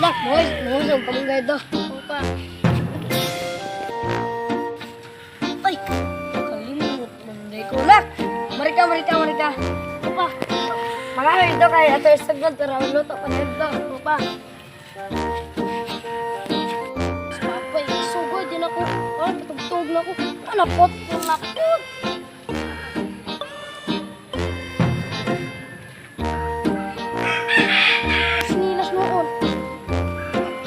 Lak, boys, mangusog kamunggay do. Opa. Ay, kalimot man ko. Lak, marika, marika, marika. Opa. Mangahoy do kay ato isagod pero ang luto pa nito. Opa. Papa, isugod din ako. Ay, patugtog na ako. Anapot ko na ako. Sinilas noon.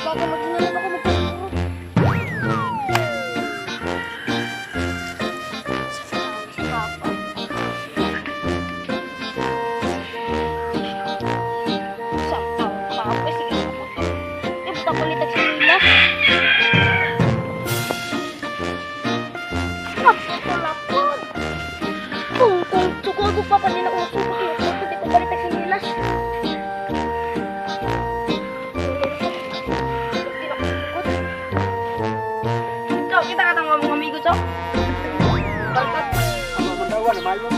Baka magdinalan ako magpapuro. Sa papa. Sa papa, sige ako to. Ibta ko nitag sinilas. Naputulapod. Kung sugod ko pa kanina uso ko, hindi ko balik tag sinilas. Ikaw, kita ka tang mga amigo, Chok. Barkat. Ang mga dawan, mayo.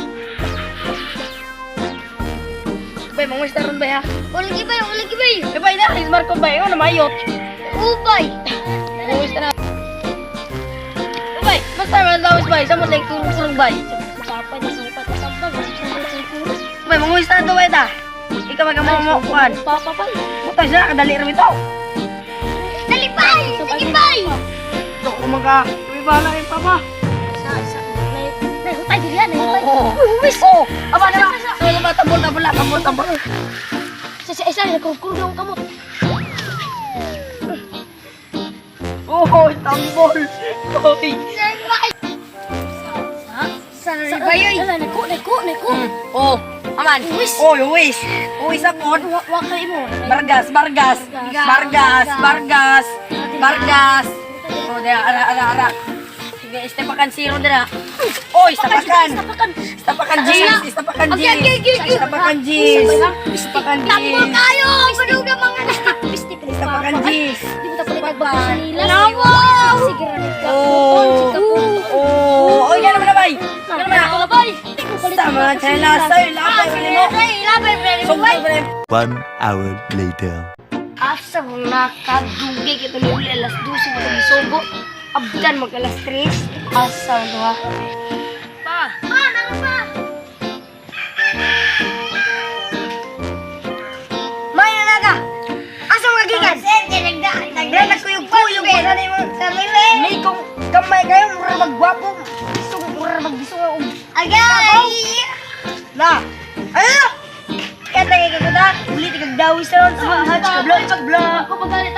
Bay, mangusta ron bay ha. Walang iba, walang iba. Eh, bay na, is Marco bay, ano mayot. Ubay. Mangusta na. Bay, basta man lawis bay, sa mo like turong bay. Papa, di sa patatambag. Bay, mangusta na bay ta. Ikaw magamo mo kuan. Papa pa. Butay sa kadali ra bitaw. Dalipay! Dalipay! Ito ko maga. Uy, bala yung papa. Sa, may, may hutay dili yan, may hutay. Oo. Uy, Oh, aba na. Sa ba tambol tambol tambol tambol. Sa, isa, nagkurkur ang kamot. Oh, tambol. Oy. Sa, sa, nako, nako, nako. Oh, aman. Uwis. Oh, uwis. Uwis apon. Wa kay mo. Bargas, Bargas, Bargas, Bargas, Bargas. Oh, dira, ara, ara, ara. Sige, istapakan zero dira. Oh, istapakan. Istapakan. Istapakan G's, istapakan Okay, G's. okay, okay, okay. Istapakan G's. Istapakan Tambol G's. kayo! Manuga mga Pisti, Istapakan G's. Di mo tapalit nagbako sa nila. Sige, ranit ka. Oh. Oh, oh, yan naman na bay. Yan naman na. Kalabay. Sama chela soy labay mo. Labay, labay, Sugay pre. 1 hour later. Asa mo nakadugay kito ni uli alas 12 mo tagi sugo. Abdan mag alas 3. Asa mo ha? Pa. Pa, nang pa. May nanaga. Asa mo kagikan? Nagdaan nagkuyog-kuyog mo na nimo. May kung gamay kayo mura magwapo. Bisog mura magbisog og Agay! Na. Ano? Kaya tagay ka kuta, ulit kag dawis ron. Ha, chikabla, chikabla. Ako pagalit.